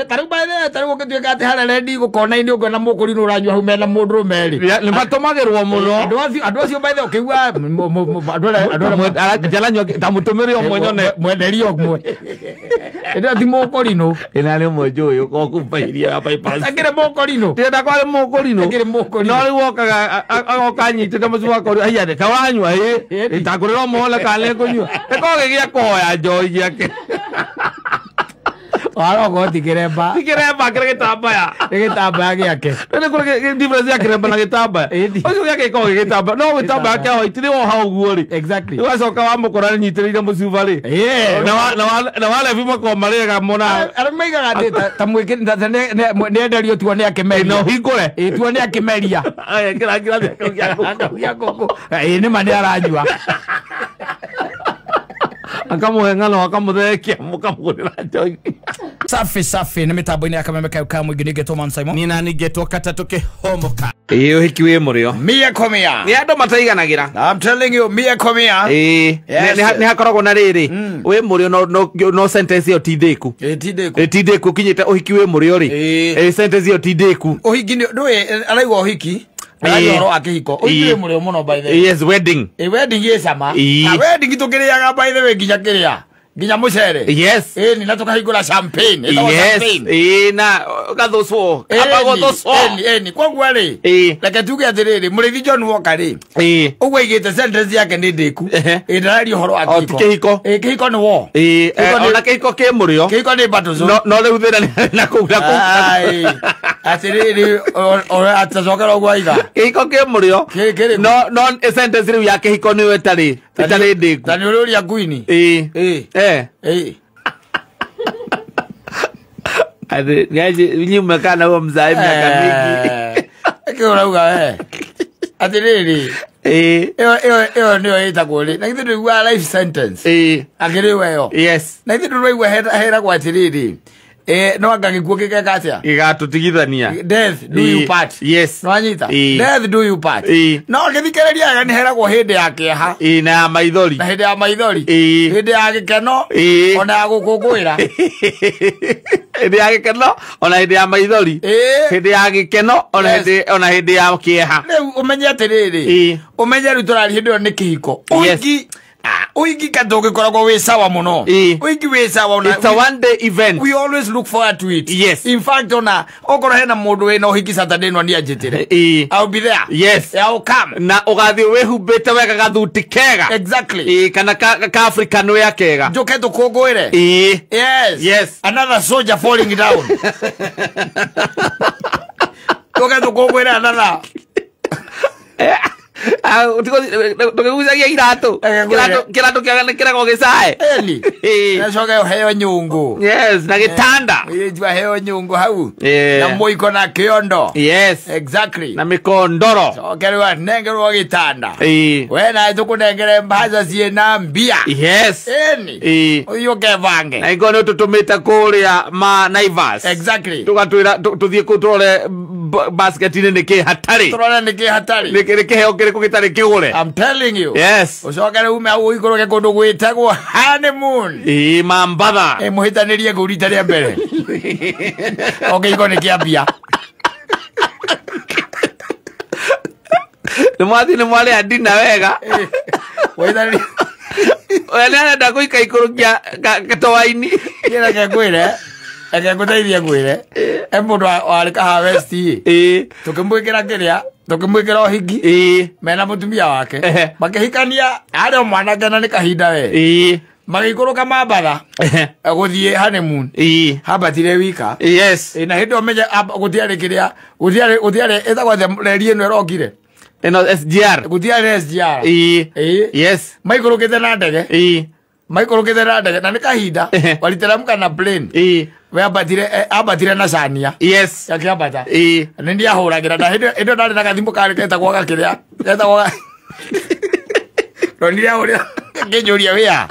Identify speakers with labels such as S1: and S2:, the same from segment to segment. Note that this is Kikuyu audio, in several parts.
S1: Ta rĩu by ta rĩu ũngĩtuĩka atĩ harĩa rendi gũkona-inĩ ũngĩona mũkũrinũ ũranyua hau mena mũndũrũme rĩ.
S2: Nĩ matũmagĩrwo mũno.
S1: Andũ acio by the way ũkĩigua andũ arĩa
S2: Njaranyua ta mũtũmĩre ũmwe nyone.
S1: Mwenderio ũmwe. Ĩndĩ ti mũkũrinũ.
S2: Ĩna nĩ ũmwe njũĩ ũkorwo kumba iria ya bypass.
S1: Akĩrĩ mũkũrinũ.
S2: Ndĩrenda kwarĩ mũkũrinũ.
S1: Akĩrĩ mũkũrinũ.
S2: No rĩu okaga agoka anyitĩte mũciĩ wakwa haiya ta ũranyua ĩ ĩtangũrĩra ũmwe kana nĩngũnyua. Gĩkoragwo gĩ gĩa kũhoya njohi gĩake.
S1: Warogo ti kĩremba.
S2: Ti kĩremba kĩrĩ gĩtambaya.
S1: Nĩ gĩtambaya gĩake.
S2: Nĩ kũrĩ difference ya kĩremba na gĩtambaya. Ũcio gĩake gĩkoragwo gĩ gĩtambaya. No gĩtambaya kĩa white nĩ woha ũguo rĩ.
S1: Exactly.
S2: Ũgacoka wamũkora nĩnyitĩrĩire mũcuba rĩ. Na walevi makoragwo marĩega mona.
S1: Arĩa maigaga atĩ ta mwĩkĩri ta nĩenderio tuo nĩ akĩmeria.
S2: Na ũhingũre.
S1: Ĩ tuo nĩ akĩmeria.
S2: Kĩra kĩrathi kĩu
S1: gĩa ngũkũ. Ĩ nĩma nĩ aranyua.
S2: Akamũhe ng'ano akamũthekia mũkamũgũrĩra njohi.
S1: Safi safi nĩ mĩtambo-inĩ ya Kameme kau ka mũingĩ nĩngetwo Man Simon.
S2: Nina nĩngetwo Katatũ Kĩhomoka. Ĩ ũhiki wĩ mũrĩo.
S1: Mia komia.
S2: Nĩ andũ mataiganagĩra.
S1: I'm telling you mia komia.
S2: Ĩ nĩ hakoragwo na rĩrĩ wĩ mũrĩo no sentence ĩyo ti ndĩku.
S1: Ĩ ti ndĩku.
S2: Ti ndĩku ũkinyĩte ũhiki wĩ mũrĩo rĩ. Ĩ sentence ĩyo ti ndĩku.
S1: Ũhiki ndũĩ araigua ũhiki. Ũhoro wa kĩhiko. Ũhiki wĩ mũrĩo mũno by the way.
S2: Yes, wedding.
S1: Ĩ wedding ĩ cama. Na wedding tũkĩrĩaga by the way nginya kĩrĩa. Nginya mũcere.
S2: Yes.
S1: Ĩ na tũkahingũra champagne. Ĩtagwo champagne.
S2: Ĩ na gathũcwo. Kaba gũthũcwo.
S1: Ĩ kwoguo rĩ. Reke tuge atĩrĩrĩ mũrĩithi John Walker rĩ. Ũguo aigĩte sentence yake nĩ ndĩku. Ĩ ndararia ũhoro wa kĩhiko.
S2: Kĩhiko.
S1: Ĩ kĩhiko nĩ war.
S2: Ĩ ona kĩhiko kĩ mũrĩo.
S1: Kĩhiko nĩ battle zone.
S2: No rĩu thĩna nĩ na kũu na
S1: kũu. Atĩrĩrĩ atacokera ũguo aiga.
S2: Kĩhiko kĩ mũrĩo. No sentence rĩu ya kĩhiko nĩyo ĩtarĩ ndĩku.
S1: Ta nĩ ũrĩa Queen.
S2: Ĩ. Ati nyinyi mmekaa na huo mzae miaka mingi.
S1: Kĩo ũrauga we. Atĩrĩrĩ. Ĩyo nĩyo ĩtagwo rĩ. Na githĩ ndũiguaga life sentence. Akĩrĩ we ĩyo.
S2: Yes.
S1: Na githĩ ndũraigua heragwo atĩrĩrĩ. No anga gĩkuũ gĩgeka atĩa?
S2: Gĩgatũtigithania.
S1: Death do you part.
S2: Yes.
S1: Nĩwanyita? Death do you part. No gĩthikĩrĩria wega nĩ heragwo hĩndĩ ya kĩeha.
S2: Na ya maithori.
S1: Na hĩndĩ ya maithori. Hĩndĩ ya gĩkeno. Ona ya gũkũngũĩra.
S2: Hĩndĩ ya gĩkeno ona hĩndĩ ya maithori. Hĩndĩ ya gĩkeno ona hĩndĩ ya kĩeha.
S1: Rĩu ũmenye atĩrĩrĩ. Ũmenye rĩu tũraria hĩndĩ ĩyo nĩ kĩhiko. Ũhiki Ũhiki katũngĩkoragwo wĩ sawa mũno. Ũhiki wĩ sawa ona.
S2: It's a one day event.
S1: We always look forward to it.
S2: Yes.
S1: In fact ona okorwo hena mũndũ wĩna ũhiki Saturday no niĩ anjĩtĩre. I'll be there.
S2: Yes.
S1: I'll come.
S2: Na ũgathiĩ wĩhumbĩte wega gathuti kega.
S1: Exactly.
S2: Kana ka African wear kega.
S1: Njũke tũkũngũĩre. Yes.
S2: Yes.
S1: Another soldier falling down. Tũke tũkũngũĩre another.
S2: Tũkĩgucagia iratũ. Kĩratũ kĩragwo gĩcae.
S1: Ĩni. Nacoke ũheo nyũngũ.
S2: Yes, na gĩtanda.
S1: Mũirĩtu aheo nyũngũ hau. Na mũiko na kĩondo.
S2: Yes.
S1: Exactly.
S2: Na mĩkondoro.
S1: Coke rĩu anengerwo gĩtanda. We nawe tũkũnengere mbaca ciĩna mbia.
S2: Yes.
S1: Ĩni. Ũthiĩ ũkebange.
S2: Na ingĩkorwo nĩ ũtũtũmĩte kũrĩa ma Naivas.
S1: Exactly.
S2: Tũgatwĩra tũthiĩ kũu tũrore basket-inĩ nĩkĩ hatarĩ.
S1: Tũrore nĩkĩ hatarĩ.
S2: Nĩ kĩheo kĩrĩkũ gĩtarĩ kĩgũre.
S1: I'm telling you.
S2: Yes.
S1: Ũcoke rĩu ume hau ũikũrũke kũndũ gwĩtagwo honeymoon.
S2: Mambatha.
S1: Mũhĩtanĩrie kũu rita rĩa mbere. O kĩhiko nĩ kĩambia.
S2: Nĩ mwathiĩ nĩ mwarĩa dinner wega.
S1: Mũhĩtanĩrie.
S2: We nĩ arenda gũikaikũrũkia gatoa-inĩ.
S1: Niĩ reke ngwĩre. Reke ngũteithie ngwĩre. He mũndũ warĩ Kahawa West ĩ. Tũkĩmwĩkĩra kĩrĩa. Tũkĩmwĩkĩra ũhiki. Mena mũtumia wake. Makĩhikania arĩ o mwanake na nĩ kahinda we. Magĩikũrũka Mambatha. Gũthiĩ honeymoon. Hambatire wika.
S2: Yes.
S1: Na hĩndĩ ĩyo menye gũtiarĩ kĩrĩa gũtiarĩ ĩtagwo atĩa reri ĩno ĩrokire.
S2: Ĩno SGR.
S1: Gũtiarĩ SGR.
S2: Yes.
S1: Maikũrũkĩte na ndege. Maikũrũkĩte na ndege na nĩ kahinda waliteremka na plane. We ambatire na cania.
S2: Yes.
S1: Akĩambata. Nĩ niĩ ahũragĩra na hĩndĩ ĩyo ndarĩ na gathimũ karĩ getagwo gakĩrĩa. Getagwo Ronire ahũrĩra ngĩnjũria wĩa.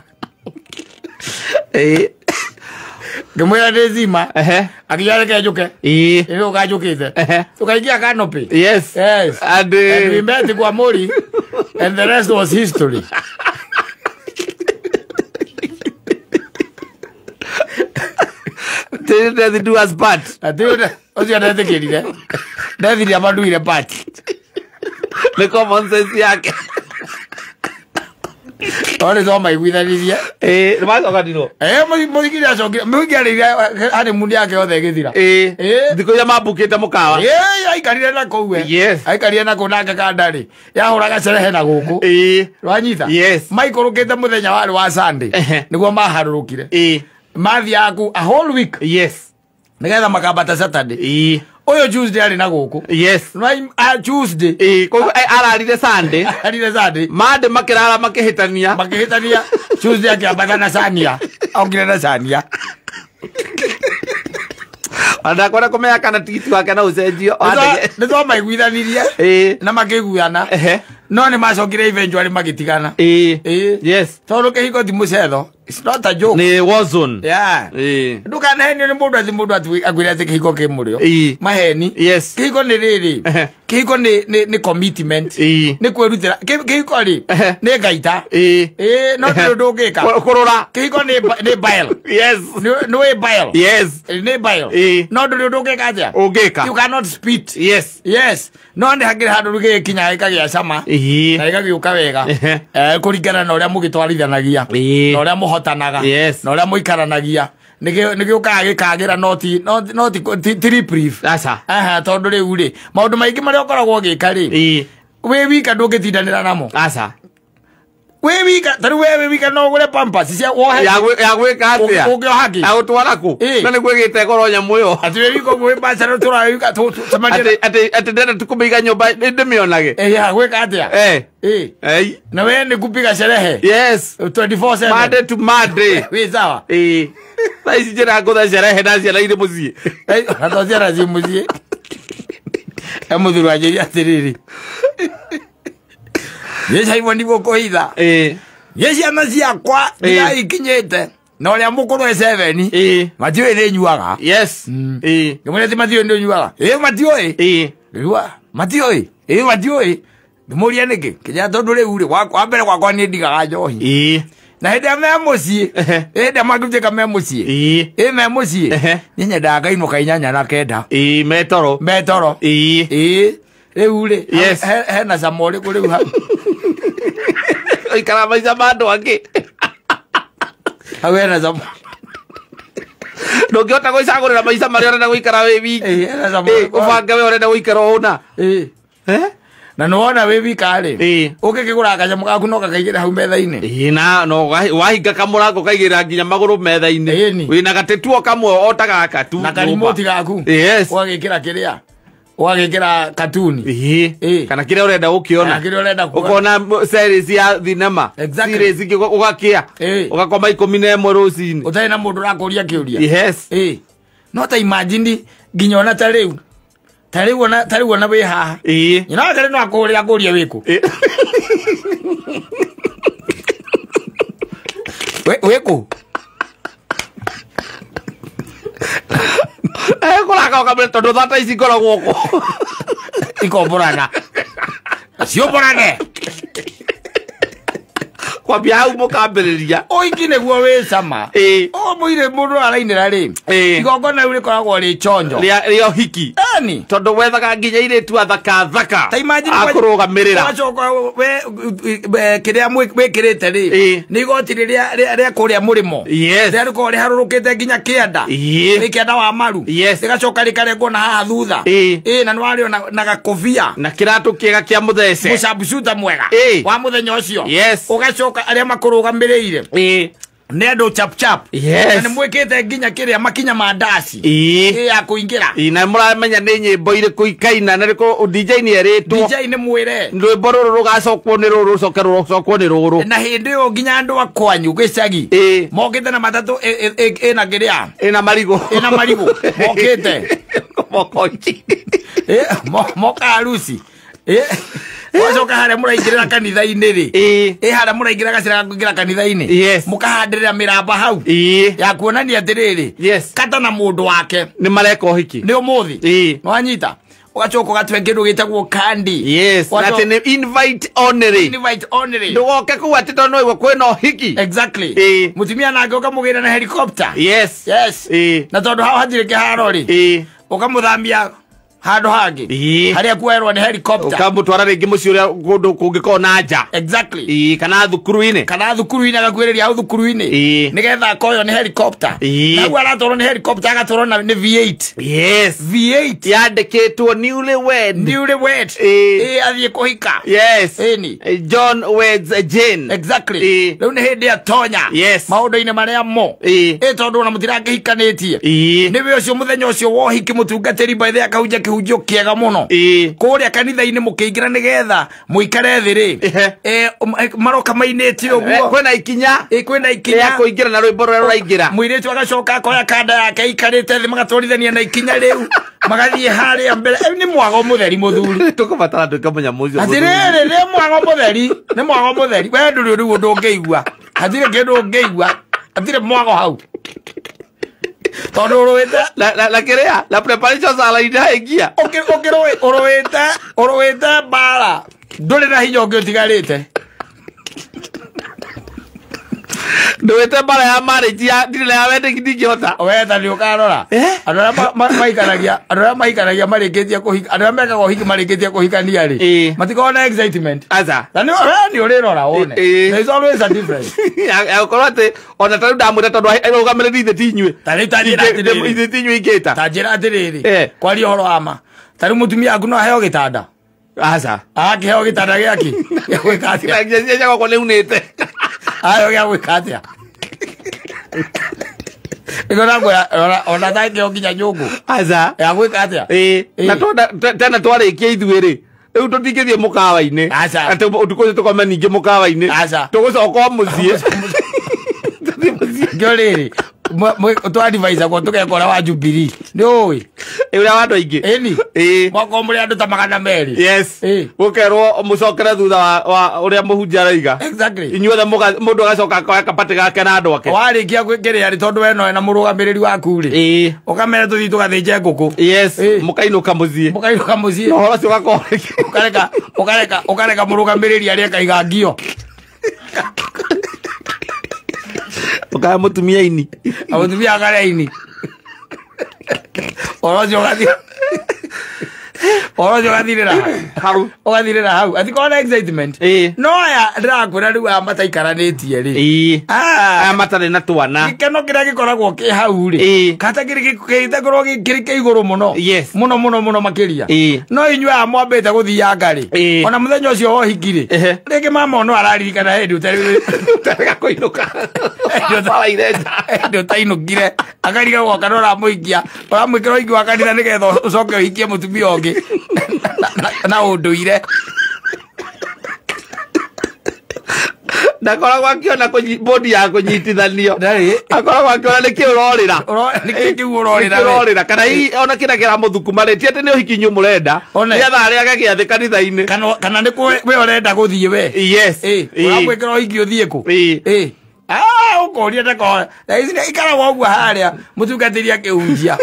S1: Ngĩmwĩra ndĩ zima. Akiuga reke njũke. Ĩrĩ ũkanjũkĩte. Tũkaingia canopy.
S2: Yes.
S1: Yes.
S2: And
S1: we met kwa Mori and the rest was history.
S2: Till death do us part.
S1: Ati ucio ndetĩkĩrire. Ndethirie amanduire part.
S2: Nĩ common sense yake.
S1: No nĩ twamaiguithanirie.
S2: Ĩĩ, nĩ macokanirwo.
S1: Mũhiki nĩacokire. Mũhiki arĩire honeymoon yake yothe ĩgĩthira.
S2: Ĩĩ. Thikũ iria mambukĩte mũkawa.
S1: Ĩĩ, aikarire na kũu we.
S2: Yes.
S1: Aikarire na kũu nake kandarĩ. Yahũraga cerehe na gũkũ.
S2: Ĩĩ.
S1: Wanyita?
S2: Yes.
S1: Maikũrũkĩte mũthenya warĩ wa Sunday. Nĩguo maharũrũkire.
S2: Ĩĩ.
S1: Mathiaga kũu a whole week.
S2: Yes.
S1: Nĩgetha makambata Saturday.
S2: Ĩĩ.
S1: Ũyũ Tuesday arĩ na gũkũ.
S2: Yes.
S1: Tuesday.
S2: Ĩĩ, koguo ararire Sunday.
S1: Ararire Sunday.
S2: Monday makĩrara makĩhĩtania.
S1: Makĩhĩtania. Tuesday akĩambata na Sania. Okire na Sania.
S2: Ona ndakwenda kũmenya kana tigiti wake no ũcenjio.
S1: Nĩ twamaiguithanirie.
S2: Ĩĩ.
S1: Na makĩiguana. No nĩ macokire eventually magĩtigana.
S2: Ĩĩ.
S1: Ĩĩ.
S2: Yes.
S1: Tondũ kĩhiko ti mũcetho. It's not a joke.
S2: Nĩ war zone.
S1: Yeah.
S2: Ĩĩ.
S1: Ndũkanahenio nĩ mũndũ atĩ mũndũ akwĩre atĩ kĩhiko kĩ mũrĩo.
S2: Ĩĩ.
S1: Maheni.
S2: Yes.
S1: Kĩhiko nĩ rĩrĩ. Kĩhiko nĩ commitment.
S2: Ĩĩ.
S1: Nĩ kwĩrutĩra. Kĩhiko rĩ nĩ ngaita.
S2: Ĩĩ.
S1: Ĩĩ, no ndũrĩ ũndũ ũngĩka.
S2: Kũrũra.
S1: Kĩhiko nĩ bile.
S2: Yes.
S1: Nĩ wĩ bile.
S2: Yes.
S1: Nĩ bile.
S2: Ĩĩ.
S1: No ndũrĩ ũndũ ũngĩka atĩa?
S2: Ũngĩka.
S1: You cannot spit.
S2: Yes.
S1: Yes. No nĩ hakĩrĩ handũ gĩgĩkinya gĩkagĩa cama.
S2: Ĩĩ.
S1: Na gĩgagĩũka wega. Kũringana na ũrĩa mũgĩtwarithanagia.
S2: Ĩĩ.
S1: Na ũrĩa mũhotanaga.
S2: Yes.
S1: Na ũrĩa mũikaranagia. Nĩ gĩũkaga gĩkagĩra no ti reprieve.
S2: Aca.
S1: Aha, tondũ rĩu rĩ, maũndũ maingĩ marĩa ũkoragwo ũgĩka rĩ.
S2: Ĩĩ.
S1: Wĩ wika ndũngĩtindanĩra namo.
S2: Aca.
S1: Wĩ wika, ta rĩu we wĩ wika no ũgũre pampers cia wohe.
S2: Ya gwĩka atĩa?
S1: Ũngĩoha kĩ?
S2: Ya gũtwara kũ?
S1: Ĩĩ.
S2: Na nĩguo ĩgĩte goro nyamũ ĩyo.
S1: Atĩ wĩ wika ũguo wĩ bachelor tũra wĩ wika tũcemanie.
S2: Atĩ ndĩrenda tu kũmĩiga nyũmba ndĩmĩonage.
S1: Ĩĩ, ya gwĩka atĩa?
S2: Ĩĩ.
S1: Ĩĩ. Na we nĩ kupiga sherehe.
S2: Yes.
S1: 24/7.
S2: Monday to Monday.
S1: Wĩ sawa?
S2: Ĩĩ. Thaa ici njĩra ngũthe sherehe na ciana irĩ mũciĩ.
S1: Na to ciana ciĩ mũciĩ. E mũthuri wanjĩria atĩrĩrĩ. Niĩ Simon ndigũkũhitha.
S2: Ĩĩ.
S1: Niĩ ciana ciakwa ndigaikinyĩte. Na ũrĩa mũkũrũ e 7.
S2: Ĩĩ.
S1: Matiũĩ nĩ nyuaga.
S2: Yes. Ĩĩ.
S1: Ngĩmwĩra atĩ matiũĩ nĩ nyuaga. Ĩĩ matiũĩ.
S2: Ĩĩ.
S1: Rĩu matiũĩ. Ĩĩ matiũĩ. Ndĩmũrie nĩkĩ? Kĩnya tondũ rĩu rĩ, wa mbere gwakwa nĩ ndigaga njohi.
S2: Ĩĩ.
S1: Na hĩndĩ ĩrĩa me mũciĩ. Hĩndĩ ĩrĩa mangĩtuĩka me mũciĩ.
S2: Ĩĩ.
S1: Ĩĩ me mũciĩ. Niĩ nyendaga ngainũka 8:09.
S2: Ĩĩ metoro.
S1: Metoro.
S2: Ĩĩ.
S1: Ĩĩ. Rĩu rĩ,
S2: Yes.
S1: hena cama ũrĩkũ rĩu hau?
S2: Ũikara maica ma andũ angĩ.
S1: Hau hena cama.
S2: Ndũngĩhota gwĩcagũrĩra maica marĩa ũrenda gũikara wĩ wiki.
S1: Ĩĩ, hena cama ũrĩkũ hau?
S2: Ũbange we ũrenda gũikara ũna.
S1: Ĩĩ. Na nĩwona wĩ wika rĩ,
S2: Ĩĩ.
S1: ũngĩkĩgũra kanyamũ gaku no gakaigĩra hau metha-inĩ.
S2: Ĩĩ, na no wahinga kamũrango kaigĩrĩra nginya magũrũ metha-inĩ.
S1: Ĩni.
S2: Wĩna gatĩ kamwe o ta gaka tu.
S1: Na karimoti gaku.
S2: Yes.
S1: Ũgagĩkĩra kĩrĩa? Ũgagĩkĩra katuni.
S2: Ĩĩ. Kana kĩrĩa ũrenda gũkĩona.
S1: Kana kĩrĩa ũrenda kuona.
S2: Ũkona series ya thinema.
S1: Exactly.
S2: Series ingĩ ũgakĩa.
S1: Ĩĩ.
S2: Ũgakoma 11 rũcinĩ.
S1: Ũtarĩ na mũndũ ũrakũria kĩũria.
S2: Yes.
S1: Ĩĩ. No ta imagine nginya ona ta rĩu. Ta rĩu ona wĩ haha.
S2: Ĩĩ.
S1: Nyina wake no akũhũrĩra akũrie wĩkũ.
S2: Ĩĩ.
S1: Wĩkũ?
S2: Kũraka ũkamwĩra tondũ thata ici ngoragwo kũ.
S1: Ikomborana. Ciomborane.
S2: Kwambia hau mũkambĩrĩria.
S1: Ũiki nĩguo wĩ cama.
S2: Ĩĩ.
S1: O mũirĩ mũndũ arainĩra rĩ.
S2: Ĩĩ.
S1: Igongona rĩu rĩkoragwo rĩ chonjo.
S2: Rĩa ũhiki.
S1: Ĩni.
S2: Tondũ wethaga nginya airĩtu athaka thaka.
S1: Ta imagine
S2: Akũrũgamĩrĩra.
S1: Wacoka we kĩrĩa wĩkĩrĩte rĩ.
S2: Ĩĩ.
S1: Nĩ igoti rĩrĩa rĩa kũrĩa mũrĩmo.
S2: Yes.
S1: Rĩrĩa rĩkoragwo rĩharũrũkĩte nginya kĩanda.
S2: Ĩĩ.
S1: Nĩ kĩanda wa maru.
S2: Yes.
S1: Rĩgacoka rĩkarengwo na haha thutha.
S2: Ĩĩ.
S1: Ĩĩ, na nĩwarĩo na gakobia.
S2: Na kĩratũ kĩega kĩa mũthece.
S1: Mũcambucuta mwega.
S2: Ĩĩ.
S1: Wa mũthenya ũcio.
S2: Yes.
S1: Ũgacoka arĩa makũrũgamĩrĩire.
S2: Ĩĩ.
S1: Nĩ andũ chap chap.
S2: Yes.
S1: Na nĩ mwĩkĩte nginya kĩrĩa makinya ma ndaci.
S2: Ĩĩ.
S1: Ĩĩ ya kũingĩra.
S2: Ĩĩ, na mũramenya nĩ nyĩmbo irĩkũ ikaina na rĩkũ DJ nĩ erĩtwo.
S1: DJ nĩ mwĩre.
S2: Rwĩmbo rũrũ rũgacokwo nĩ rũrũ rũcoke rũcokwo nĩ rũrũ.
S1: Na hĩndĩ ĩyo nginya andũ a kwanyu gĩcagi.
S2: Ĩĩ.
S1: Mokĩte na matatũ ĩna kĩrĩa?
S2: Ĩna marigũ.
S1: Ĩna marigũ. Mokĩte.
S2: Mokoici.
S1: Ĩĩ, moka harusi. Ĩĩ. Wacoka harĩa mũraingĩrĩra kanitha-inĩ rĩ.
S2: Ĩĩ.
S1: Ĩ harĩa mũraingĩra gacĩra ga kũingĩra kanitha-inĩ.
S2: Yes.
S1: Mũkahandĩrĩra mĩramba hau.
S2: Ĩĩ.
S1: Ya kuonania atĩrĩrĩ.
S2: Yes.
S1: Kata na mũndũ wake.
S2: Nĩ mareka ũhiki.
S1: Nĩ ũmũthĩ.
S2: Ĩĩ.
S1: Nĩwanyita? Ũgacoka ũgatwe kĩndũ gĩtagwo kandi.
S2: Yes, na atĩ nĩ invite only.
S1: Invite only.
S2: Ndũgoke kũu atĩ tondũ nĩwaigua kwĩna ũhiki.
S1: Exactly.
S2: Ĩĩ.
S1: Mũtumia nake ũkamũgĩra na helicopter.
S2: Yes.
S1: Yes.
S2: Ĩĩ.
S1: Na tondũ hau hatirĩ kĩharo rĩ.
S2: Ĩĩ.
S1: Ũkamũthamia handũ hangĩ.
S2: Ĩĩ.
S1: Harĩa kuoerwo nĩ helicopter.
S2: Ũkamũtwara rĩngĩ mũciĩ ũrĩa kũndũ kũngĩkorwo na nja.
S1: Exactly.
S2: Ĩĩ, kana thukuru-inĩ.
S1: Kana thukuru-inĩ agakuĩrĩria hau thukuru-inĩ.
S2: Ĩĩ.
S1: Nĩgetha akoywo nĩ helicopter.
S2: Ĩĩ.
S1: Na hau aratwarwo nĩ helicopter agatwarwo na nĩ V8.
S2: Yes.
S1: V8.
S2: Yandĩkĩtwo newly wed.
S1: Newly wed.
S2: Ĩĩ.
S1: Ĩĩ, athiĩ kũhika.
S2: Yes.
S1: Ĩni.
S2: John weds Jane.
S1: Exactly.
S2: Ĩĩ.
S1: Rĩu nĩ hĩndĩ atonya.
S2: Yes.
S1: Maũndũ-inĩ marĩa mo.
S2: Ĩĩ.
S1: Ĩ tondũ ona mũtirakĩhikanĩtie.
S2: Ĩĩ.
S1: Nĩwe ũcio mũthenya ũcio wa ũhiki mũtungatĩri by the akahunjia kĩhunjio kĩega mũno.
S2: Ĩĩ.
S1: Kũrĩa kanitha-inĩ mũkĩingĩra nĩgetha mũikare thĩ rĩ.
S2: Ehe.
S1: Maroka mainĩte ũguo.
S2: Kwĩna ikinya.
S1: Ĩ, kwĩna ikinya.
S2: Rĩa kũingĩra na rwĩmbo rũrĩa rũraingĩra.
S1: Mũirĩtu agacoka akoya kanda yake aikarĩte thĩ magatwarithania na ikinya rĩu. Magathiĩ harĩa mbere. Nĩ mwago mũtheri mũthuri.
S2: Tũkũbatara tuĩke mũnyamũ ũcio mũthuri.
S1: Atĩrĩrĩ, nĩ mwago mũtheri. Nĩ mwago mũtheri. We ndũrĩ rĩu ũndũ ũngĩigua. Hatirĩ kĩndũ ũngĩigua. Hatirĩ mwago hau. Tondũ ũrũĩte
S2: Na kĩrĩa na preparation sala ingia.
S1: Ũrũĩte ũrũĩte mbara. Ndũrĩ na hinya ũngĩ ũtigarĩte.
S2: Ndũĩte mbara ya marriage ya ndirĩ na ya wedding ndingĩhota.
S1: We ta nĩ ũkarora. Andũ arĩa maikaragia, andũ arĩa maikaragia marĩkĩtie kũhika, andũ arĩa mekaga ũhiki marĩkĩtie kũhikania rĩ. Matikoragwo na excitement.
S2: Aca.
S1: Na nĩ we nĩ ũrĩrora wone. There is always a difference.
S2: Ya gũkorwo atĩ ona ta rĩu ndamwĩra tondũ arũgamĩrĩri ithe ti inyuĩ.
S1: Ta rĩu ta njĩra atĩrĩrĩ.
S2: Ithe ti inyuĩ ingĩta.
S1: Ta njĩra atĩrĩrĩ. Kwaria ũhoro wa ma. Ta rĩu mũtumia waku no aheo gĩtanda.
S2: Aca.
S1: Akĩheo gĩtanda gĩake. Gĩa gwĩka atĩa?
S2: Gĩa gwakwa nĩ unĩte.
S1: Aheo gĩa gwĩka atĩa? Nĩguo ndakwĩra, ona ndangĩheo nginya nyũngũ.
S2: Aca.
S1: Ya gwĩka atĩa?
S2: Ĩĩ. Na tena twarĩkia ithuĩ rĩ. Rĩu tũtingĩthiĩ mũkawa-inĩ.
S1: Aca.
S2: Atĩ ũtukũ ũcio tũkome ningĩ mũkawa-inĩ.
S1: Aca.
S2: Tũgũcoka o mũciĩ. Tũthiĩ mũciĩ.
S1: Ngĩo rĩrĩ, twadivise-agwo tũgeka ũrĩa wa Jubilee. Nĩ ũĩ?
S2: Ũrĩa wa andũ aingĩ.
S1: Ĩni.
S2: Ĩĩ.
S1: Mwakorwo mũrĩ andũ ta 200.
S2: Yes.
S1: Ĩĩ.
S2: Gũkerwo mũcokere thutha wa ũrĩa mũhunjia araiga.
S1: Exactly.
S2: Inyuothe mũndũ agacoka akoya kabati gake na andũ ake.
S1: Warĩkia kĩrĩa rĩ, tondũ we nowe na mũrũgamĩrĩri waku rĩ.
S2: Ĩĩ.
S1: Ũkamera tũthiĩ tũgathĩnje ngũkũ.
S2: Yes.
S1: Ĩĩ.
S2: Mũkainũka mũciĩ.
S1: Mũkainũka mũciĩ.
S2: Na ũhoro ũcio ũgakorwo
S1: Ũkareka, ũkareka mũrũgamĩrĩri arĩa akaiga ngio.
S2: Ũkaya mũtumia ini.
S1: Mũtumia akarĩa ini. Ũhoro ũcio ũgathiĩ. Ũhoro ũcio ũgathirĩra
S2: hau.
S1: Ũgathirĩra hau. Atikorwo na excitement.
S2: Ĩĩ.
S1: No aya ndĩrakwĩra rĩu aya mataikaranĩtie rĩ.
S2: Ĩĩ. Aya matarĩ na twana.
S1: Gĩkeno kĩrĩa gĩkoragwo kĩ hau rĩ.
S2: Ĩĩ.
S1: Kata kĩrĩ gĩtakorwo kĩrĩ kĩa igũrũ mũno.
S2: Yes.
S1: Mũno mũno mũno makĩria.
S2: Ĩĩ.
S1: No inyuĩ aya mwambĩte gũthianga rĩ.
S2: Ĩĩ.
S1: Ona mũthenya ũcio wa ũhiki rĩ.
S2: Ehe.
S1: Rĩngĩ mama no araririkana hĩndĩ ũtarĩ
S2: Ũtarega kũinũka.
S1: Hĩndĩ ũtainũkire. Akarigagwo kana ũramũikia. Ũramwĩkĩra ũhiki wa kanitha nĩgetha ũcoke ũhikie mũtumia ũngĩ. Na ũndũire.
S2: Ndakoragwo akĩona bodi ya kũnyitithanio.
S1: Ndarĩ.
S2: Akoragwo akĩona nĩkĩ ũrorĩra.
S1: Nĩkĩ kĩu ũrorĩra
S2: Nĩkĩ
S1: we?
S2: ũrorĩra. Kana hihi ona kĩrĩa kĩramũthukuma rĩ, ti atĩ nĩ ũhiki inyuĩ mũrenda.
S1: One.
S2: Nĩgetha arĩage gĩathĩ kanitha-inĩ.
S1: Kana nĩ we ũrenda gũthiĩ we.
S2: Yes.
S1: Ĩĩ.
S2: Ĩĩ.
S1: Ũramwĩkĩra ũhiki ũthiĩ kũ?
S2: Ĩĩ.
S1: Ĩĩ. Ũkoria ndako. Na ici ikaragwo ũguo harĩa mũtungatĩri akĩhunjia.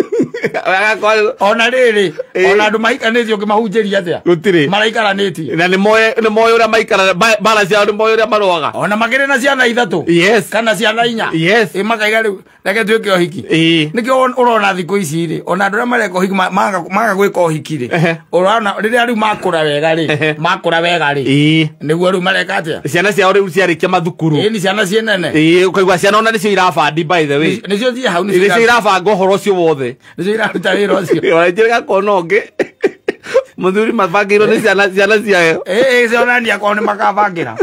S2: Agakorwo
S1: Ona rĩrĩ,
S2: Ĩĩ.
S1: ona andũ mahikanĩtie ũngĩmahunjĩria atĩa?
S2: Gũtirĩ.
S1: Maraikaranĩtie.
S2: Na nĩ moĩ ũrĩa maikaraga, mbara ciao nĩ moĩ ũrĩa marũaga.
S1: Ona makĩrĩ na ciana 3.
S2: Yes.
S1: Kana ciana 4.
S2: Yes.
S1: Ĩ makaiga rĩu reke tuĩke ũhiki.
S2: Ĩĩ.
S1: Nĩkĩo ũrona thikũ ici rĩ, ona andũ arĩa mareka ũhiki maga gwĩka ũhiki rĩ.
S2: Ehe.
S1: Ũrona rĩrĩa rĩu makũra wega rĩ,
S2: Ehe.
S1: makũra wega rĩ.
S2: Ĩĩ.
S1: Nĩguo rĩu mareka atĩa?
S2: Ciana ciao rĩu ciarĩkia mathukuru.
S1: Ĩĩ, nĩ ciana ciĩ nene.
S2: Ĩĩ, ũkaigua ciana ona nĩcio irabandi by the way.
S1: Nĩcio ciĩ hau, nĩcio
S2: Nĩcio irabanga ũhoro ũcio wothe.
S1: Nĩcio iraruta wĩra ũcio.
S2: Ona njĩra gakona ũngĩ. Mũthuri mabangĩirwo nĩ ciana ciayo.
S1: Ĩĩ, cionania kwao nĩ makabangĩra.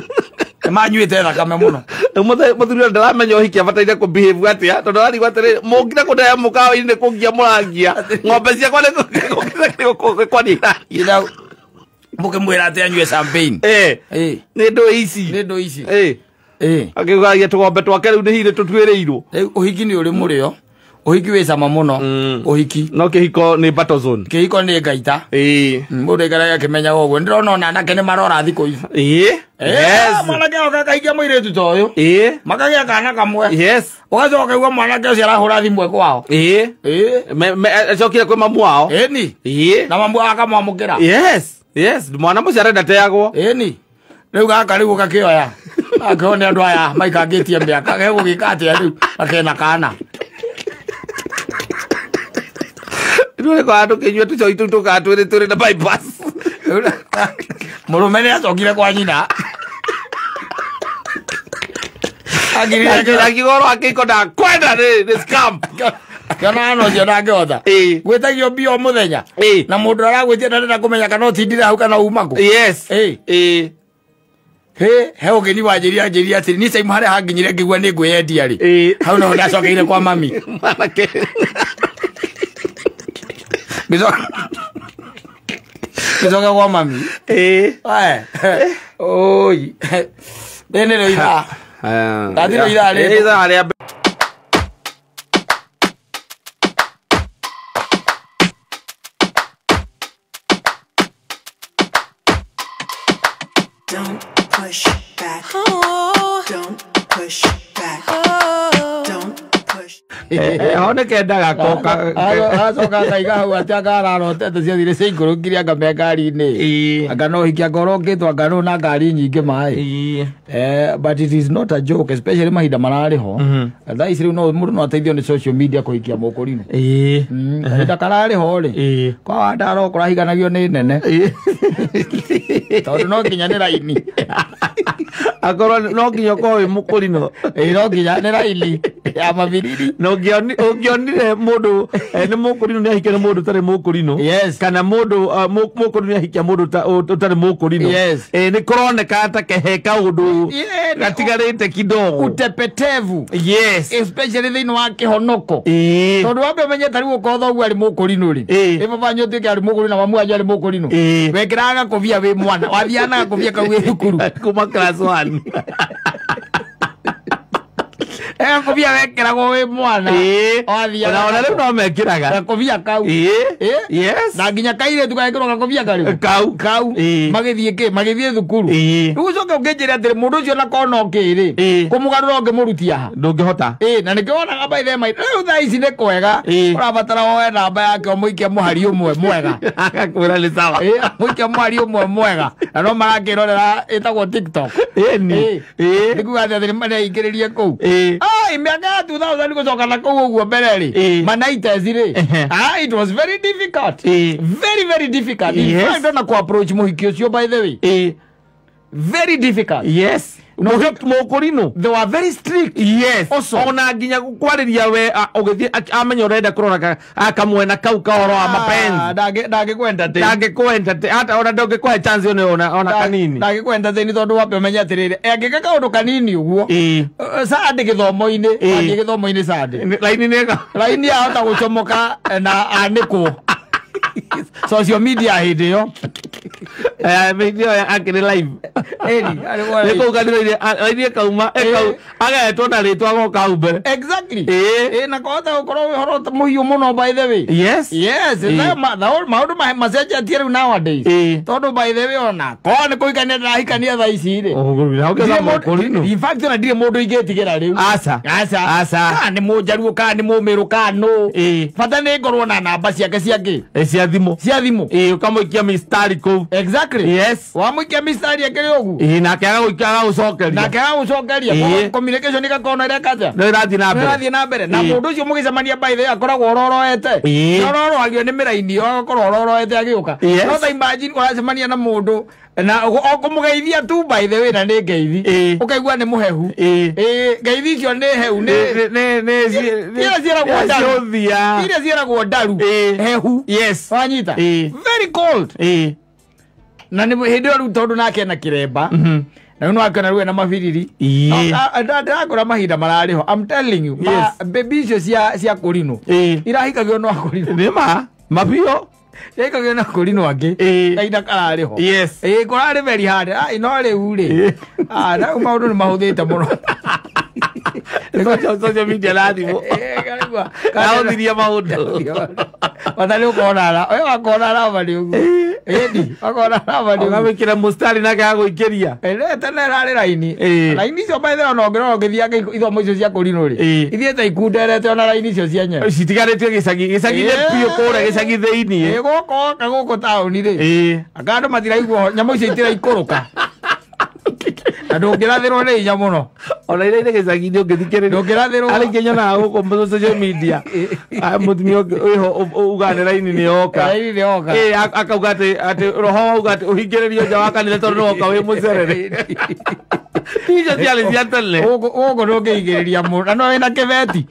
S1: Nĩ manyuĩte thakame mũno.
S2: Rĩu mũthuri ũyũ ndaramenya ũhiki abataire kũ behave atĩa, tondũ ararigwo atĩrĩ, mũngire kũndehe mũkawa-inĩ kũngia mũrangia. Ng'ombe ciakwa nĩ kwania iragia.
S1: Ira mũkĩmwĩra atĩ anyue champagne.
S2: Ĩĩ.
S1: Ĩĩ.
S2: Nĩ ndũ ici.
S1: Nĩ ndũ ici.
S2: Ĩĩ.
S1: Ĩĩ.
S2: Akĩugagia tũgombe twake rĩu nĩ hihi nĩ tũtuĩrĩirwo.
S1: Rĩu ũhiki nĩ ũrĩ mũrĩo. Ũhiki wĩ cama mũno. Ũhiki.
S2: No kĩhiko nĩ battle zone.
S1: Kĩhiko nĩ ngaita. Mũndũ aikaraga akĩmenyaga ũguo. Ndĩrona ona anake nĩ marora thikũ ici.
S2: Yes.
S1: Mwanake oka akahikia mũirĩtu ta ũyũ. Makagĩa kana kamwe.
S2: Yes.
S1: Ũgacoka ũkaigua mwanake ũcio arahũra thimũ e kwao.
S2: Acokire kwĩ mamu wao.
S1: Ĩni. Na mamu wao akamwamũkĩra.
S2: Yes. Yes. Mwana mũcio arenda teagwo.
S1: Ĩni. Rĩu gaka rĩu ũgakĩoya. Gakĩoywo nĩ andũ aya maikangĩtie mĩaka. Gegũgĩka atĩa rĩu? Gakena kana.
S2: Rĩu nĩ tũkĩnyua tũcoi tũu tũkaga twĩrĩ na bypass.
S1: Mũrũme nĩ acokire kwa nyina.
S2: Akiuga ũhoro wa kĩhiko ndakwenda nĩ scam.
S1: Akĩona hana ũcio ndangĩhota. Gwĩtagio mbia o mũthenya. Na mũndũ aragwĩtia ndarenda kũmenya kana ũtindire hau kana uma kũ.
S2: Yes.
S1: He ũgeni wanjĩria anjĩria atĩrĩ niĩ time harĩa hanginyire ngĩigua nĩ ngwĩyendia rĩ. Hau naho ndacokeire kwa mami.
S2: Mwanake.
S1: Ngĩcoka kwa mami. Oi. Rĩrĩ nĩrĩo ithaa. Ndathirwo ithaa rĩrĩ.
S2: Ithaa rĩa
S3: Don't push back. Don't push back. Don't push.
S2: Ho nĩ kendaga koka.
S1: Acoka akaiga hau atĩ anga ararotete ciathire ciaikũrũkire anga me ngari-inĩ. Anga no ũhiki anga ũrokĩtwo anga nũ na ngari nyingĩ maĩ. But it is not a joke, especially mahinda mararĩ ho. Thaa ici rĩu no mũndũ no ateithio nĩ social media kũhikia mũkũrinũ. Kahinda kararĩ ho rĩ, kwa wandaro kũrahikanagio nĩ nene. Tondũ no nginya nĩ raini.
S2: Akorwo no nginya ũkorwo wĩ mũkũrinũ.
S1: No nginya nĩ raini ya mabiriri.
S2: Na ũngĩonire mũndũ nĩ mũkũrinũ nĩ ahikia nĩ mũndũ ũtarĩ mũkũrinũ.
S1: Yes.
S2: Kana mũndũ mũkũrinũ nĩ ahikia mũndũ ũtarĩ mũkũrinũ.
S1: Yes.
S2: Nĩ kũroneka ta kehe kaũndũ gatigarĩte kidogo.
S1: Utepetevu.
S2: Yes.
S1: Especially thĩinĩ wa kĩhonoko. Tondũ wambe ũmenye ta rĩu ũkorwo thoguo arĩ mũkũrinũ rĩ. Ĩ baba wanyu ũtuĩke arĩ mũkũrinũ na mamu wanyu arĩ mũkũrinũ. Wekĩraga gakobia wĩ mwana. Wathiaga na gakobia kau wĩ thukuru.
S2: Kuma class 1.
S1: Gakobia wekĩragwo wĩ mwana.
S2: Ona rĩu no mekĩraga.
S1: Gakobia kau.
S2: Yes.
S1: Na nginya kairĩtu gagĩkĩrwo gakobia karĩu.
S2: Kau.
S1: Kau. Magĩthiĩ kĩ? Magĩthiĩ thukuru. Rĩu ũcoke ũkĩnjĩre atĩrĩ mũndũ ũcio na kona ũkĩ rĩ. Kũmũgarũra ũngĩmũrutia ha?
S2: Ndũngĩhota.
S1: Na nĩkĩo wonaga by the way rĩu thaa ici nĩ kwega. Ũrabatara woe namba yake ũmũikie mũhari ũmwe mwega.
S2: Agakwĩra nĩ sawa.
S1: Mũikie mũhari ũmwe mwega. Na no marakĩrorera ĩtagwo TikTok. Nĩ kuga atĩ nĩ mareingĩrĩrie kũu. Ai mĩaka ya 2000 gũcoka na kũu ũguo mbere rĩ. Manaites rĩ. It was very difficult. Very very difficult. In fact ona ku approach mũhiki ũcio by the way. Very difficult.
S2: Yes. Mũkũrinũ.
S1: They were very strict.
S2: Yes.
S1: Also.
S2: Ona nginya kwarĩria we ũgĩthiĩ amenya ũrenda kũrora kamwena kau ka ũhoro wa mapenzi.
S1: Ndangĩkwentertain.
S2: Ndangĩkwentertain. Hata ona ndũngĩkũhe chance ona kanini.
S1: Ndangĩkwentertain tondũ wambe ũmenye atĩrĩrĩ, angĩka kaũndũ kanini ũguo. Sande gĩthomo-inĩ, athiĩ gĩthomo-inĩ sande.
S2: Raini nĩ
S1: Raini ahota gũcomoka na anĩkwo. Social media hĩndĩ ĩyo.
S2: Video akĩrĩ live.
S1: Ĩni,
S2: Nĩ kũu kanitha-inĩ, raini ĩkauma, agetwo na rĩtwa agoka hau mbere.
S1: Exactly. Na kũhota gũkorwo wĩ ũhoro mũhiũ mũno by the way.
S2: Yes.
S1: Yes, maũndũ macenjetie rĩu nowadays. Tondũ by the way ona korwo nĩ kũhikania ndĩrahikania thaa ici rĩ. In fact ona ndirĩ mũndũ ingĩtigĩra rĩu.
S2: Aca.
S1: Aca.
S2: Aca.
S1: Kana nĩ mũnjaruo kana nĩ mũmĩrũ kana nũ. Bata nĩ ngorwo na namba ciake cia kĩ?
S2: Cia thimũ.
S1: Cia thimũ.
S2: Ũkamũikia mistari kũu.
S1: Exactly.
S2: Yes.
S1: Wamũikia mistari akĩrĩ ũguo.
S2: Nake agagũcokeria.
S1: Nake agagũcokeria. Communication ĩgakorwo no ĩreka atĩa?
S2: No ĩrathiĩ na mbere.
S1: Ĩrathiĩ na mbere. Na mũndũ ũcio mũgĩcemania by the way akoragwo ororoete. Na ororoagio nĩ mĩraini agakorwo ororoete agĩũka. No ta imagine ũracemania na mũndũ na okũmũgeithia tu by the way na nĩ ngeithi. Ũkaigua nĩ mũhehu. Ngeithi icio nĩ heu nĩ iria ciĩragwo ndaru. Iria ciĩragwo ndaru. Hehu.
S2: Yes.
S1: Wanyita. Very cold. Na nĩ hĩndĩ ĩyo rĩu tondũ nake ena kĩremba. Na rĩu no akĩona rĩu ena mabiriri. Ndĩrakora mahinda mararĩ ho. I'm telling you. Baby icio cia kũrinũ. Irahikagio no akũrinũ.
S2: Nĩ ma. Mabiũ.
S1: Irahikagio na kũrinũ angĩ. Kahinda kararĩ ho.
S2: Yes.
S1: Kũrarĩ very hard. No rĩu rĩ. Rĩu maũndũ nĩ mahũthĩte mũno.
S2: Social media na thimũ. Ahũthirie maũndũ.
S1: Watarĩ ũkona we wakona raba nĩ ũguo. Ĩni, wakona raba nĩ ũguo.
S2: Ũkamwĩkĩra mũstari nake agũikĩria.
S1: Tene ĩrarĩ raini.
S2: Ĩĩ.
S1: Raini icio by the way ona ũngĩrora ũgĩthianga ithomo icio cia kũrinũ rĩ.
S2: Ĩĩ.
S1: Ithiĩte ikunderete ona raini icio cienyewe.
S2: Citigarĩtio gĩcagi gĩcagi-inĩ biũ kũrĩa gĩcagi thĩiniĩ.
S1: Ĩĩ gũkũ woka gũkũ taũni rĩ.
S2: Ĩĩ.
S1: Anga andũ matiraigua nyamũ icio itiraikũrũka. Na ndũngĩrathĩrwo nĩ hinya mũno.
S2: Ona iria irĩ gĩcagi-inĩ ũngĩthikĩrĩria.
S1: Ndũngĩrathĩrwo.
S2: Arĩ nyonaga gũkũ social media. Mũtumia ũngĩ wĩho ugaga nĩ raini nĩ yoka.
S1: Raini nĩ yoka.
S2: Ĩĩ akauga atĩ roho auga atĩ ũhingĩrĩrio nja wa kanitha tondũ nĩ woka wĩ mũcerere. Icio ciarĩ cia tene.
S1: Gũkũ ndũngĩigĩrĩria mũndũ. Na no wĩna kĩbeti.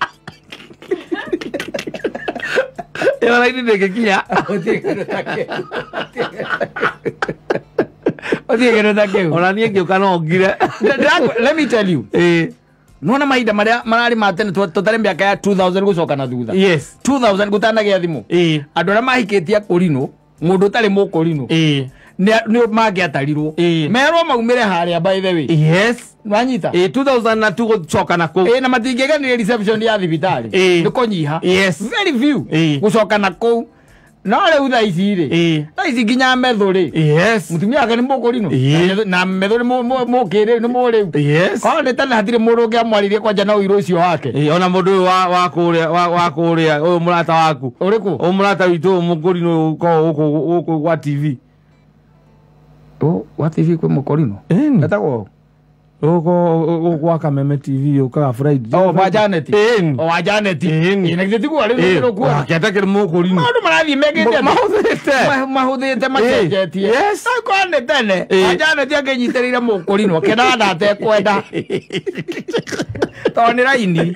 S2: Ĩyo raini ndĩngĩkinya.
S1: Gũtirĩ kĩndũ ta kĩu. Gũtirĩ kĩndũ ta kĩu.
S2: Ona niĩ ngĩũka no ngire.
S1: Let me tell you.
S2: Ĩĩ.
S1: Nona mahinda marĩa mararĩ ma tene tũtarĩ mĩaka ya 2000 gũcoka na thutha.
S2: Yes.
S1: 2000 gũtanagĩa thimũ.
S2: Ĩĩ.
S1: Andũ arĩa mahikĩtie akũrinũ, mũndũ ũtarĩ mũkũrinũ.
S2: Ĩĩ.
S1: Nĩ mangĩatarirwo.
S2: Ĩĩ.
S1: Merwo maumĩre harĩa by the way.
S2: Yes.
S1: Wanyita?
S2: Ĩĩ 2002 gũcoka na kũu.
S1: Ĩĩ na matingĩganire reception ya thibitarĩ.
S2: Ĩĩ.
S1: Nĩ kũnyiha.
S2: Yes.
S1: Very few.
S2: Ĩĩ.
S1: Gũcoka na kũu. No rĩu thaa ici rĩ.
S2: Ĩĩ.
S1: Thaa ici nginya metho rĩ.
S2: Yes.
S1: Mũtumia wake nĩ mũkũrinũ.
S2: Ĩĩ.
S1: Na metho nĩ mũkĩrĩ nĩ mũrĩu.
S2: Yes.
S1: Korwo nĩ tene hatirĩ mũndũ ũngĩamwaririe kwanja na ũirũ ũcio wake.
S2: Ĩĩ ona mũndũ ũyũ wa kũrĩa wa kũrĩa ũyũ mũrata waku.
S1: Ũrĩkũ?
S2: Ũyũ mũrata witũ ũyũ mũkũrinũ ũkoragwo gũkũ gwa TV.
S1: Gwa TV kwĩ mũkũrinũ?
S2: Ĩni.
S1: Etagwo ũ?
S2: Gũkũ gwa Kameme TV ũkaga Friday.
S1: Oh, wa Janet.
S2: Ĩni.
S1: O wa Janet.
S2: Ĩni.
S1: Ĩĩ na githĩ tiguo rĩu nĩ
S2: Wake atakĩrĩ mũkũrinũ.
S1: Maũndũ marathiĩ mekĩte atĩa?
S2: Mahũthĩte.
S1: Mahũthĩte macenjetie.
S2: Yes.
S1: Korwo nĩ tene,
S2: Ĩĩ.
S1: wa Janet angĩnyitĩrĩire mũkũrinũ akĩendaga na atekwenda. Tondũ nĩ raini.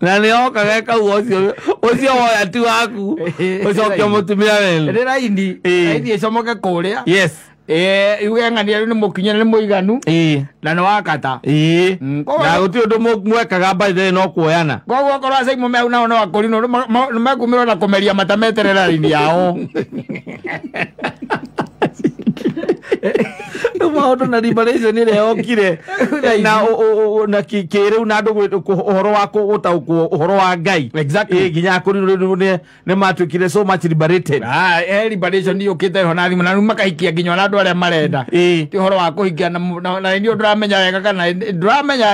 S2: Na nĩ okaga ĩkauga ũcio woya ti waku. Ũcokie mũtumia wenu.
S1: Nĩ raini.
S2: Ĩĩ.
S1: Raini ĩcomoke kũrĩa.
S2: Yes.
S1: Ĩĩ yuge ng'ania rĩu nĩ mũkinye nĩ mũiganu.
S2: Ĩĩ.
S1: Na nĩ wakata.
S2: Ĩĩ.
S1: Koguo
S2: Na gũtirĩ ũndũ mwekaga by the way no kuoyana.
S1: Koguo okorwo acaimũ me hau nao no akũrinũ nĩ mekumĩrwo na kũmeria mata meterere raini yao.
S2: Rĩu maũndũ na liberation ĩrĩa yokire na na kĩrĩu na andũ ũhoro wa gũtaũkwo ũhoro wa Ngai.
S1: Exactly.
S2: Ĩĩ nginya akũrinũ rĩu nĩ matuĩkire so much liberated.
S1: Liberation yũkĩte ho na thimũ na rĩu makahikia nginya ona andũ arĩa marenda.
S2: Ĩĩ.
S1: Ti ũhoro wa kũhikia na niĩ ndũramenya wega kana ndũramenya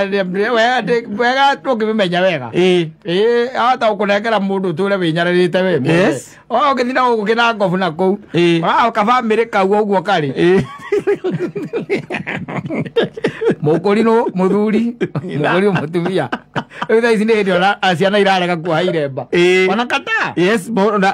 S1: wega tũngĩmĩmenya wega.
S2: Ĩĩ.
S1: Ĩĩ ahota gũkũnengera mũndũ ũtũre wĩnyararĩte we mwene.
S2: Yes.
S1: Ũgĩthiĩ na gũkũ kĩna ngobu na kũu.
S2: Ĩĩ.
S1: Kabamĩrĩ kau ũguo karĩ.
S2: Ĩĩ.
S1: Mũkũrinũ mũthuri, mũkũrinũ mũtumia. Rĩu thaa ici nĩ hĩndĩ ona ciana irarega kuoha iremba.
S2: Ĩĩ.
S1: Ona kata.
S2: Yes,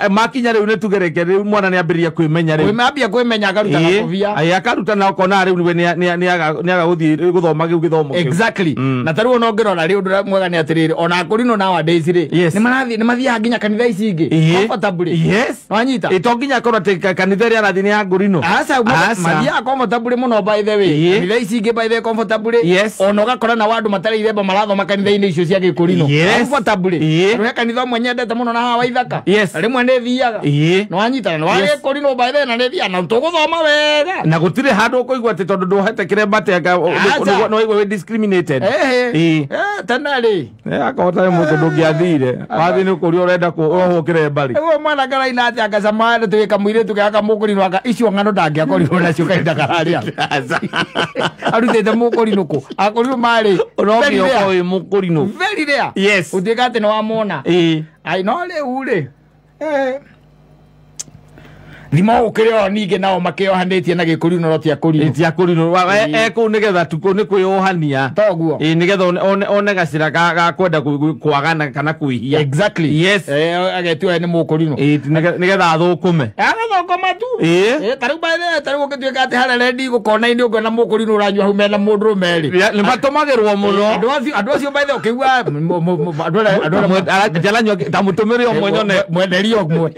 S2: makinya rĩu nĩ tugereke rĩu mwana nĩ ambĩrĩria kwĩmenya rĩu.
S1: Ambia kwĩmenya akaruta gakobia.
S2: Ĩĩ akaruta na ũkona rĩu we nĩ aga gũthiĩ gũthoma gĩu gĩthomo kĩu.
S1: Exactly. Na ta rĩu ona ũngĩrora rĩ ũndũ mwega nĩ atĩrĩrĩ ona akũrinũ nowadays rĩ
S2: Yes.
S1: nĩ marathiĩ nĩ mathiaga nginya kanitha ici ingĩ.
S2: Ĩĩ.
S1: Comfortably.
S2: Yes.
S1: Wanyita?
S2: Ĩĩ to nginya akorwo atĩ kanitha ĩrĩa arathiĩ nĩ ya ngũrinũ.
S1: Aca mathiaga comfortably mũno by the way.
S2: Ĩĩ.
S1: Kanitha ici ingĩ by the way comfortably.
S2: Yes.
S1: Ona ũgakora na andũ matarĩ iremba marathoma kanitha-inĩ icio cia gĩkũrinũ.
S2: Yes.
S1: Comfortably.
S2: Ĩĩ.
S1: Rĩu he kanitha ũmwe nyendete mũno na haha Waithaka.
S2: Yes.
S1: Na rĩmwe nĩ thiaga.
S2: Ĩĩ.
S1: Nĩ wanyita na wa
S2: Yes.
S1: gĩkũrinũ by the way na nĩ thiaga na tũgũthoma wega.
S2: Na gũtirĩ handũ ũkũigua atĩ tondũ ndwohete kĩremba atĩ anga
S1: Aca.
S2: nĩ waigua wĩ discriminated.
S1: Ĩhĩ.
S2: Ĩĩ.
S1: Tene rĩ.
S2: Akahota nĩ mũndũ ndũngĩathire. Wathiĩ nĩ kũria ũrenda ũrohwo kĩremba rĩ.
S1: Ũguo mwana karaina atĩ angacama nĩ tuĩka mũirĩtu gaka mũkũrinũ aka icio ng'ano ndangĩakorirwo nacio kahinda kararĩa. Arutĩte mũkũrinũ kũ? Akũrinũ marĩ.
S2: No
S1: Very
S2: nginya
S1: rare.
S2: ũkorwo wĩ mũkũrinũ.
S1: Very rare.
S2: Yes.
S1: Ũtuĩka atĩ nĩ wamwona.
S2: Ĩĩ.
S1: Ai no rĩu rĩ. Thimo gũkĩrĩ o ningĩ nao makĩohanĩtie na gĩkũrinũ no ti akũrinũ.
S2: Ti akũrinũ. Ekũu nĩgetha tu nĩ kwĩyohania.
S1: Toguo.
S2: Ĩĩ nĩgetha one gacĩra ga kwenda kwagana kana kwĩhia.
S1: Exactly.
S2: Yes.
S1: Agetua nĩ mũkũrinũ.
S2: Ĩĩ nĩgetha athũkũme.
S1: Agathũkũma tu.
S2: Ĩĩ.
S1: Ta rĩu by the way, ta rĩu ũngĩtuĩka atĩ harĩa rendi gũkona-inĩ ũngĩona mũkũrinũ ũranyua hau mena mũndũrũme rĩ.
S2: Nĩ matũmagĩrwo mũno.
S1: Andũ acio by the way ũkĩigua andũ arĩa
S2: Aranyua ta mũtũmĩre ũmwe nyone.
S1: Mwenderio ũmwe.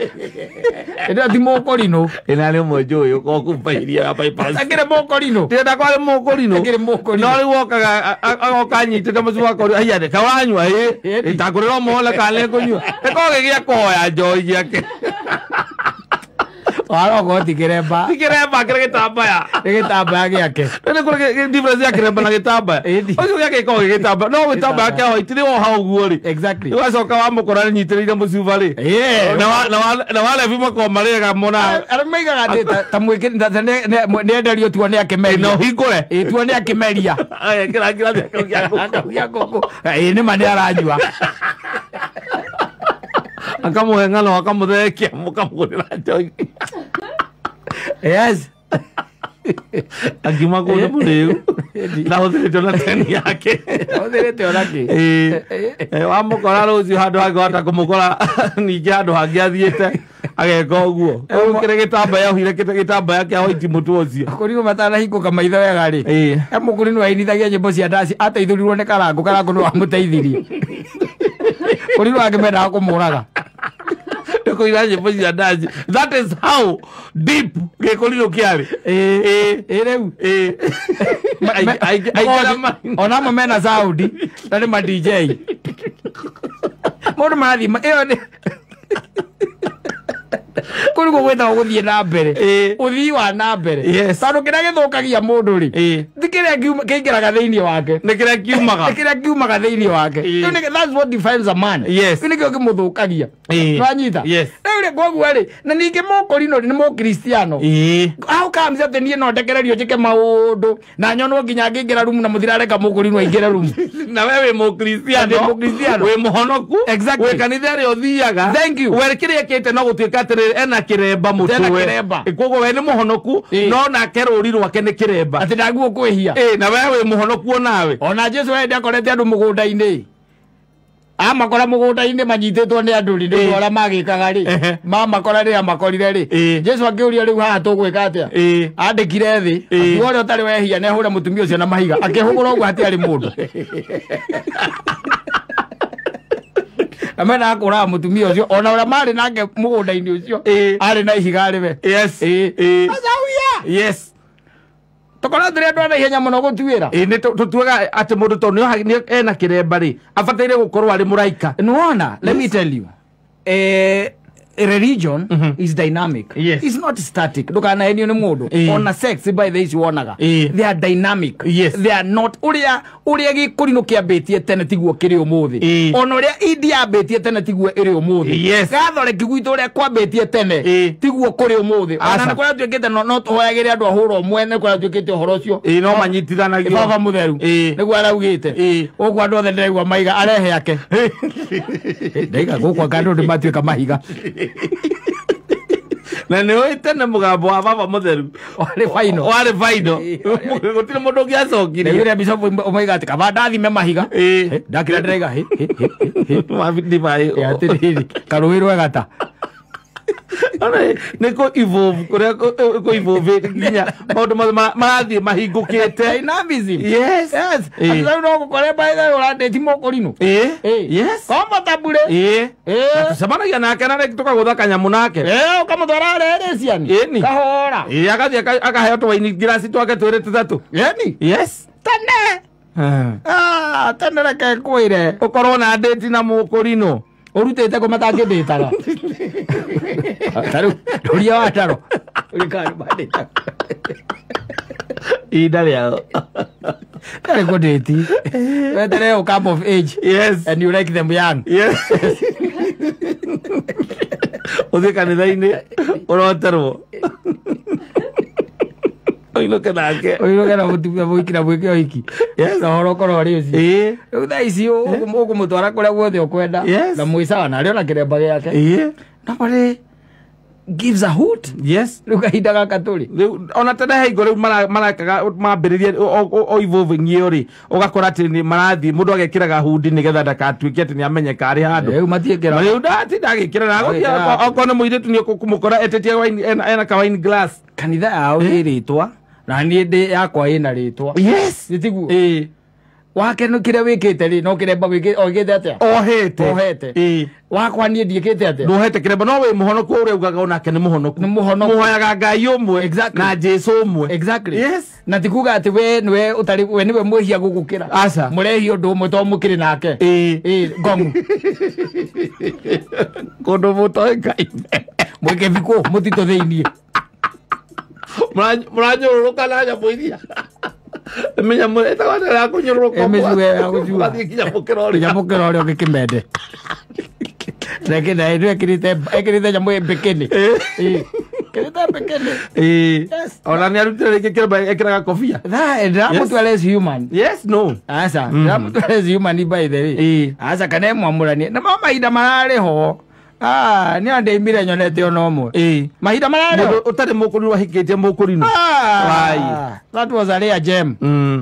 S1: Ĩndĩ ti mũkũrinũ.
S2: Ĩna nĩ ũmwe njũĩ ũkorwo kũu Bairia ya bypass.
S1: Akĩrĩ mũkũrinũ.
S2: Ndĩrenda kwarĩ mũkũrinũ.
S1: Akĩrĩ mũkũrinũ.
S2: No rĩu okaga agoka anyitĩte mũciĩ wakwa haiya rĩ kaũranyua ĩ ĩtangũrĩra ũmwe wone kana nĩngũnyua. Gĩkoragwo gĩ gĩa kũhoya njohi gĩake.
S1: Warongo ti kĩremba.
S2: Ti kĩremba kĩrĩ gĩtambaya.
S1: Nĩ gĩtambaya gĩake.
S2: Nĩ kũrĩ difference ya kĩremba na gĩtambaya. Ũcio gĩake gĩkoragwo gĩ gĩtambaya. No gĩtambaya kĩa white nĩ woha ũguo rĩ.
S1: Exactly.
S2: Ũgacoka wamũkora nĩnyitĩrĩire mũcuba rĩ. Na walevi makoragwo marĩega mona.
S1: Arĩa maigaga atĩ ta mwĩkĩri nĩenderio tuo nĩ akĩmeria.
S2: Na ũhingũre.
S1: Ĩĩ tuo nĩ akĩmeria.
S2: Kĩra kĩrathi kĩa ngũkũ.
S1: Kĩa ngũkũ. Ĩĩ nĩ ma nĩ aranyua.
S2: Akamũhe ng'ano akamũthekia mũkamũgũrĩra njohi.
S1: Yes.
S2: Akiuma kũndũ mũrĩu ndahũthĩrĩte ona teni yake.
S1: Ahũthĩrĩte ona kĩ?
S2: Ĩĩ. Wamũkora rũciũ handũ hangĩ wahota kũmũkora ningĩ handũ hangĩ athiĩte ageka ũguo. Rĩu kĩrĩ gĩtambaya ohire gĩtambaya kĩa white mũtwe ũcio.
S1: Kũrinũ matanahingũka maitho wega rĩ.
S2: Ĩĩ.
S1: He mũkũrinũ ainithagia nyĩmbo cia ndaci ateithũrirwo nĩ Karangũ, Karangũ nĩwe wamũteithirie. Kũrinũ angĩ mendaga kũmũraga.
S2: Kũina nyĩmbo cia ndaci. That is how deep gĩkũrinũ kĩarĩ.
S1: Ĩĩ. Rĩu.
S2: Ĩĩ.
S1: Ona amwe mena sound na nĩ ma DJ. Mũndũ marathiĩ ĩyo nĩ kũu nĩguo gwĩtagwo gũthiĩ na mbere. Ũthii wa na mbere. Tondũ kĩrĩa gĩthũkagia mũndũ rĩ, ti kĩrĩa kĩingĩraga thĩinĩ wake.
S2: Nĩ kĩrĩa kiumaga.
S1: Nĩ kĩrĩa kiumaga thĩinĩ wake. That's what defines a man.
S2: Yes.
S1: Kĩu nĩkĩo kĩmũthũkagia. Nĩwanyita?
S2: Yes.
S1: Rĩu rĩ koguo rĩ, na ningĩ mũkũrinũ nĩ mũkristiano. How comes atĩ niĩ no ndekererio njĩke maũndũ na nyonwo nginya ngĩingĩra rumu na mũtirareka mũkũrinũ aingĩre rumu.
S2: Na we wĩ mũkristiano.
S1: Ndĩ mũkristiano.
S2: Wĩ mũhonoku.
S1: Exactly.
S2: Wĩ kanitha ĩrĩa ũthiaga.
S1: Thank you.
S2: We kĩrĩa ekĩte no gũtuĩka atĩrĩrĩ ena kĩremba mũtwe.
S1: Ena kĩremba.
S2: Koguo we nĩ mũhonoku no nake rũri rwake nĩ kĩremba.
S1: Atĩ ndaguo kwĩhia.
S2: Na we wĩ mũhonoku onawe.
S1: Ona Jesu hĩndĩ akorete andũ mũgũnda-inĩ. Amakora mũgũnda-inĩ manyitĩtwo nĩ andũ rĩ, nĩ ũrĩa magĩkaga rĩ. Mamakora rĩrĩa makorire rĩ. Jesu akĩũria rĩu haha tũgwĩka atĩa? Andĩkire thĩ. Akiuga ũrĩa ũtarĩ wehia nĩahũre mũtumia ũcio na mahiga. Akĩhũgũra ũguo hatiarĩ mũndũ. Na mendaga kũraga mũtumia ũcio ona ũrĩa marĩ nake mũgũnda-inĩ ũcio arĩ na ihiga rĩwe.
S2: Yes.
S1: Yes. Tũkorwo tũrĩ andũ a naihenya mũno gũtuĩra.
S2: Nĩ tũtuaga atĩ mũndũ tondũ nĩ ena kĩremba rĩ, abataire gũkorwo arĩ mũraika.
S1: Nĩwona, let me tell you. Religion is dynamic.
S2: Yes.
S1: It's not static. Ndũkanahenio nĩ mũndũ. Ona sex by the way wonaga. They are dynamic.
S2: Yes.
S1: They are not ũrĩa gĩkũrinũ kĩambĩtie tene tiguo kĩrĩ ũmũthĩ. Ona ũrĩa India yambĩtie tene tiguo ĩrĩ ũmũthĩ.
S2: Yes.
S1: Catholic gwitũ ũrĩa kwambĩtie tene tiguo kũrĩ ũmũthĩ. Ona nĩ kũrĩa tuĩkĩte no tũhoyagĩre andũ a hũra ũmwe nĩ kũrĩa tuĩkĩte ũhoro ũcio.
S2: No manyitithanagio.
S1: Baba mũtheru. Nĩguo araugĩte. Gũkũ andũ othe ndĩraigua maiga arehe ake. Ndaiga gũkũ anga andũ nĩmatuĩka mahiga.
S2: Na nĩ ũĩ tene mũgambo wa baba mũtheru
S1: warĩ final.
S2: Warĩ final. Gũtirĩ mũndũ ũngĩacokirie.
S1: Rĩu rĩrĩa bishop oiga atĩ kaba ndathime mahiga. Ndakĩra ndĩraiga hĩ hĩ hĩ. Atĩrĩrĩ karũĩ rwegata.
S2: Nĩ kũ evolve kũrĩa kũ evolve nginya maũndũ mothe marathiĩ mahingũkĩte.
S1: Dynamism.
S2: Yes.
S1: Yes. Atĩ rĩu no gũkore by the way ũrandĩti mũkũrinũ.
S2: Yes.
S1: Comfortable.
S2: Tũcemanagia nake na rĩngĩ tũkagũtha kanyamũ nake.
S1: Ũkamũtwara harĩa Rĩciani. Kahora.
S2: Agathiĩ akaheo tũwaini ngiraci twake twĩrĩ tũtatũ.
S1: Ĩni.
S2: Yes.
S1: Tene. Tene reke ngwĩre.
S2: Ũkorwo na ndĩti na mũkũrinũ.
S1: Ũrutĩte kũ matangĩndĩtaga. Tarĩu ndũria wa taro. Ũrĩkani mandĩtaga.
S2: Ihinda rĩao.
S1: Ndarĩ kũndĩti. Weterere ũ come of age.
S2: Yes.
S1: And you like them young.
S2: Yes. Ũthiĩ kanitha-inĩ ũroterwo. Ũinũke nake.
S1: Ũinũke na mũtumia mũhiki na mwĩke ũhiki.
S2: Yes.
S1: Na ũhoro ũkorwo ũrĩ ũcio. Rĩu thaa ici ũkũmũtwara kũrĩa guothe ũkwenda.
S2: Yes.
S1: Na mwĩ sawa na arĩ ona kĩremba gĩake. Nobody gives a hoot.
S2: Yes.
S1: Rĩu kahinda gaka tũrĩ.
S2: Rĩu ona tene he hingo rĩu marekaga mambĩrĩrie o evolving ĩyo rĩ, ũgakora atĩ nĩ marathiĩ mũndũ agekĩraga hundi nĩgetha ndakatuĩke atĩ nĩamenyeka arĩ handũ.
S1: Rĩu matiĩkĩraga.
S2: Rĩu ndatinda agĩkĩra na agũthiĩ okorwo nĩ mũirĩtu nĩ ũkũmũkora etĩtie wine ena ka wine glass.
S1: Kanitha yao ĩ rĩtwa na niĩ ndĩ yakwa ĩna rĩtwa.
S2: Yes.
S1: Nĩ tiguo? Wake nĩ kĩrĩa wĩkĩte rĩ no kĩremba oigĩte atĩa?
S2: Ohete.
S1: Ohete. Wakwa niĩ ndiĩkĩte atĩa?
S2: Ndũhete kĩremba no wĩ mũhonoku ũrĩa ugaga onake nĩ mũhonoku.
S1: Nĩ mũhonoku.
S2: Mũhoyaga Ngai ũmwe.
S1: Exactly.
S2: Na Jesu ũmwe.
S1: Exactly.
S2: Yes.
S1: Na ti kuga atĩ we nĩwe ũtarĩ we nĩwe mwĩhia gũgũkĩra.
S2: Aca.
S1: Mũrehia ũndũ ũmwe to mũkĩrĩ nake. Ngomu.
S2: Kũndũ mũtoĩkaine.
S1: Mwĩkĩbikũ mũtitũ thĩiniĩ.
S2: Mũranyũrũrũka na nyamũ iria. Mĩnyamũ ĩtagwo atĩa ya kũnyũrũrũka?
S1: Ĩ, mĩcuge ya gũcua.
S2: Ũgathiĩ nginya mũkĩra ũrĩa.
S1: Nginya mũkĩra ũrĩa ũngĩ kĩmende. Reke na ĩno ekĩrĩte nyamũ ĩ mbĩkĩnĩ. Ĩ, ekĩrĩte mbĩkĩnĩ. Yes.
S2: Ona nĩ arutire rĩngĩ kĩremba ekĩraga kobia.
S1: Ndĩramũtua less human.
S2: Yes, no.
S1: Aca, ndĩramũtua less human by the way. Aca, kana ĩmwamũranie na ma mahinda mararĩ ho. Ah, nĩ andeimire nyonete ona ũmwe. Mahinda mararĩ ho.
S2: Mũndũ ũtarĩ mũkũrinũ ahikĩtie mũkũrinũ.
S1: Ah, that was a rare gem.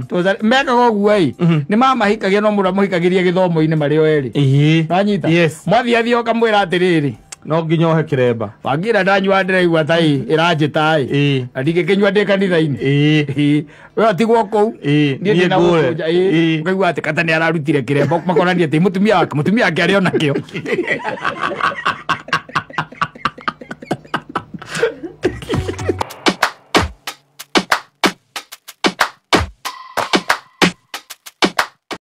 S1: It was a- mekaga ũguo ĩ, nĩ mamahikagia no mũndũ amũhikagĩria gĩthomo-inĩ marĩ o erĩ. Wanyita?
S2: Yes.
S1: Mwathiathia ũkamwĩra atĩrĩrĩ,
S2: No nginya ohe kĩremba.
S1: Wangira ndanyua ndĩraigua ta ĩ ĩranjĩta ĩ, na ndingĩkĩnyua ndĩ kanitha-inĩ. Ĩ, we atigwo kũu. Niĩ
S2: Niĩ
S1: ndĩna
S2: ngũre.
S1: gũkũnja, ĩ. Ũkaigua atĩ kata nĩ ararutire kĩremba, makonania atĩ mũtumia wake arĩ ona kĩo.